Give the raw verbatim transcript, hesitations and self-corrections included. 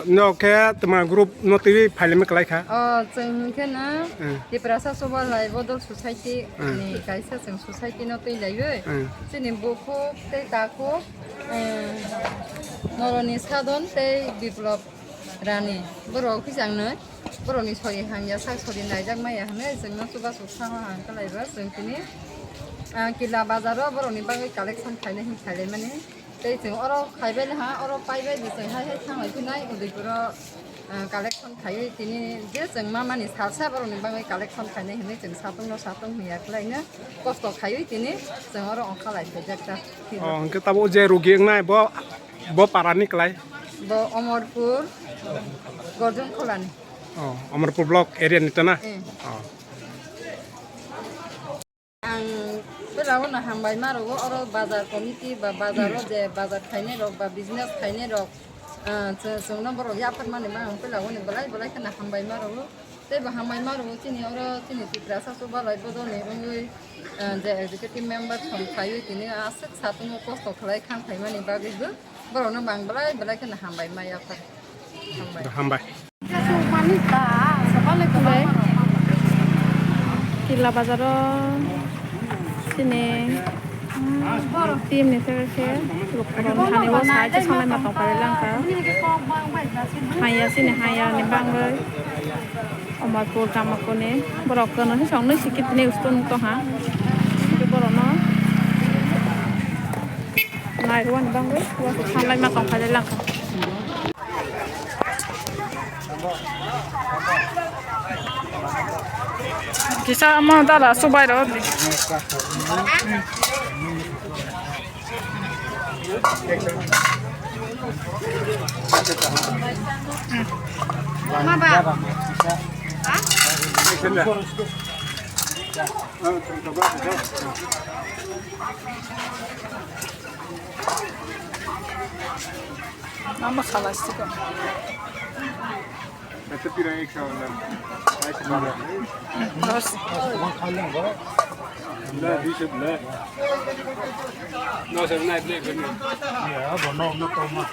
No khe tma group no twi phailemi kwlai kha. O, chwng hwnkhe na Hmm. Tiprasa Soba Lai Bodol Society Hmm. ni kaisa chwng society no twi laiwi. Hmm. Chini bukhuk tei takhuk, hmm, Noroni Sadon tei Biplop Rani. Borok khe chang noi. Borokni sori hamya sak sori naijak maya hwnwi chwngno chubachu sao hang kwlaiba chwng tini, ah, Kila bazaro borokni bagwi collection khainai hwn khailaimani. Tei chwng oro khaibai ha, oro paibai bo chwng hai hai thanglai phinai Udaipuro, ah, collection khaiwi tini je chwng mamani salsa borokni bagwi collection khainai hwnwi chwng satung no satung hwnwi ya kwlaino kosto khaiwi tini chwng oro ongkha lai phaijak ta. Oh, hwnkhe tabuk je rugi wngnai bo, bo parani kwlai? Bo Omorpur Gorjon Kholani. Oh, Omorpur block area ni to na? Eh. Oh. Ang pela o no hambai ma rwo, oro bazar committee ba bazar o je bazar khainai rok ba business khainai rok, ah, chw-, chwngno borok yapharmani ma ang pela o ni belai belai kheno hambai ma rwo. Tei bo hambai ma rwo chini oro chini Tiprasa Chubalai Bodolni wngwi, ah, je executive member song khaiwi tini aswk satungo kosto khlai khang phaimani bagwibo. Borokno bang belai belai kheno hambai ma yaphar. Hambai. Hambai. Kila bazaro chini team ni theke khe lukurok thani o sai khe sanglai ma tong kha langkha. Haya chini haya ni bangwi. Omorpur Kamakuni borok kono hisong nui sikit ni ustung tongha. Borokno nai rwani bangwi uansuk sanglai ma tongkha langkha. Kisa mo dala subai ro. Mama salasiko. Ito pira ek sa wala. Ay, sa wala. Dos. Na, di sa na. No, sir, na, di sa na. Ya, bo no, no, to mas.